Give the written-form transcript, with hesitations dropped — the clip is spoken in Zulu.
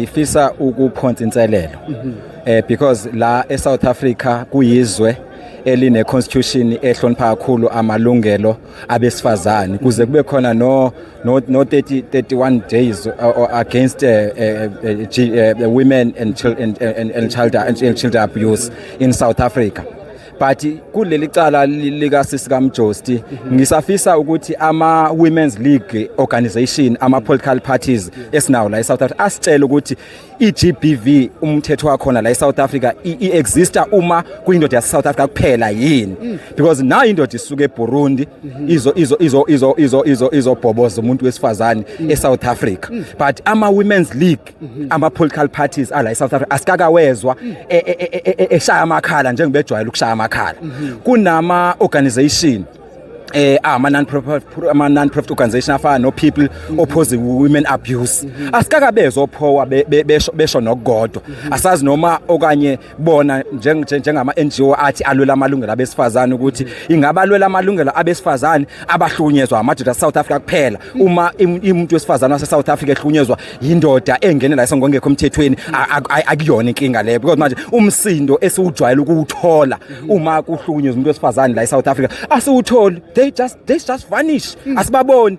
Ngifisa ukuphonsa inselelo because la eSouth Africa kuyizwe eline constitution ehlonipha kakhulu amalungelo abesifazane, kuze kube khona no 30 31 days against women and children and child abuse in South Africa. But kuleli cala lika sisi kaMjosti, ngisafisa ukuthi ama Women's League organization, ama political parties esinawo la eSouth Africa asitshele ukuthi iGBV, umthetho wakhona la eSouth Africa iexista uma kuyindoda yase South Africa kuphela yini? Because nayo indoda isuka eBurundi izobhoboza umuntu wesifazane eSouth Africa, but ama Women's League, ama political parties ala eSouth Africa asikakawezwa eshaya amakhala njengobejwayele ukushaya amakhala. Kunama organization ama non profit organization afana no People Opposing Women Abuse, asikakabezwa ophowa besho nokukodwa. Asazi noma okanye bona njengama NGO athi alwela amalungelo abesifazane, ukuthi ingaba alwela amalungelo abesifazane abahlukunyezwa amadoda South Africa kuphela. Uma umuntu wesifazane wase South Africa ehlukunyezwa yindoda engene la esongekho emthethweni, akuyona inkinga leyo? Because manje umsindo esiwujwayele ukuwuthola uma kuhlukunyezwa umuntu wesifazane la eSouth Africa asiwutholi. They just vanish, asibaboni.